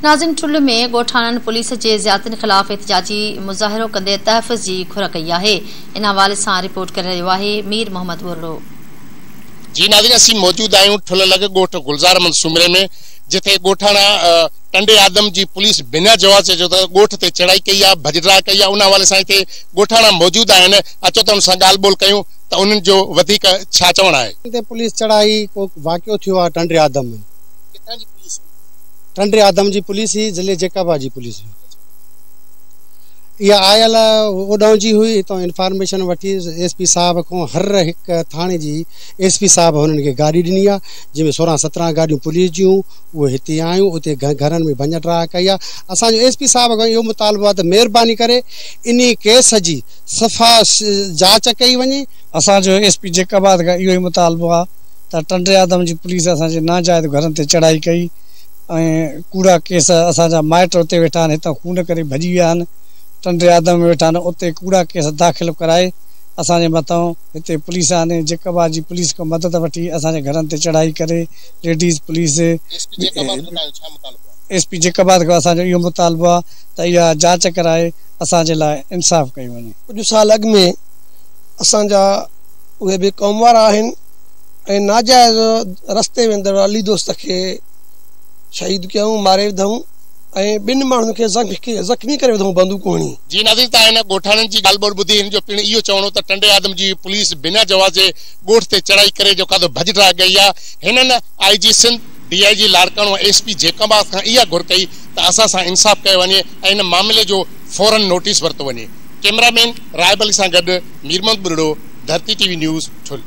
ناظرين ٺل ۾ ڳوٺاڻن پوليس جي زيادتين خلاف احتجاجي مظاهرو ڪندي تحفظ جي گهر ڪئي آهي ان حوالي سان رپورٽ ڪري رهيو آهي مير محمد ٻرڙو. جي ناظرين اسين موجود آهيون ٺل لڳ ڳوٺ گلزار احمد سومري ۾ جتي ڳوٺاڻا ٽنڊي آدم جي پوليس بنا جواز جي جو ته ڳوٺ تي چڙهائي ڪئي آهي ڀڄ ڊاهه ڪئي آهي ان حوالي سان هتي ڳوٺاڻا موجود آهن اچو ته انهن سان ڳالهه ٻولهه ڪيون ته انهن جو وڌيڪ ڇا چوڻ آهي. تي پوليس چڙهائي ڪو واقعو ٿيو آهي ٽنڊي آدم ۾. ڪٿان جي پوليس هئي؟ ٽنڊي آدم جي پوليس هئي، ضلعي جيڪب آباد جي پوليس هئي. اها آيل اوڏانهن جي هئي، هتان انفارميشن وٺي ايس پي صاحب کان هر هڪ ٿاڻي جي ايس پي صاحب هنن کي گاڏي ڏني آهي، جنهن ۾ 16 17 گاڏيون پوليس جون هيون، اهي هتي آيون، اتي گهرن ۾ ڀڃ ڊاهه ڪئي آهي. اسان جو ايس پي صاحب کان اهو مطالبو آهي ته مهرباني ڪري انهي ڪيس جي صفا جاچ ڪئي وڃي. اسان جو ايس پي جيڪب آباد کان اهو ئي مطالبو آهي ته ٽنڊي آدم جي پوليس اسان جي ناجائز گهرن تي چڙهائي ڪئي ۽ ڪوڙا ڪيس اسان جا مائٽ اتي ويٺا آهن هتان خون ڪري ڀڄي ويا آهن ٽنڊي آدم ۾ ويٺا آهن اتي ڪوڙا ڪيس داخل ڪرائي اسان جي مٿان هتي پوليس آندي جيڪب آباد جي پوليس کان مدد وٺي اسان جي گهرن تي چڙهائي ڪري ladies police S P Jacob آباد کان اسان جو اهو مطالبو آهي ته اها جاچ ڪرائي اسان جي لاء انصاف ڪيو وڃي. ڪجهه سال اڳ ۾ اسان جا اهي به قوم وارا آهن ۽ ناجائز رستي ويندڙ علي دوست کي شهيد ڪيائون، ماري وڌائون ۽ ٻن ماڻهن کي زخمي ڪري وڌائون بندوقون هڻي. جي ناظرين توهان هن ڳوٺاڻن جي ڳالهه ٻولهه ٻڌي هن جو پڻ اهو چوڻ هو ته ٽنڊي آدم جي پوليس بنا جواز جي ڳوٺ تي چڙهائي ڪري جيڪا ته ڀڄ ڊاهه ڪئي آهي هنن I جي سنڌ، ڊي I جي لاڙڪاڻو ۽ ايس پي جيڪب آباد کان اها گهر ڪئي ته اسان سان انصاف ڪيو وڃي ۽ هن معاملي جو فورن نوٽيس ورتو وڃي ڪئميرا مين رائب علي سان گڏ Mir Muhammad Buriro, Dharti T V news, Thul.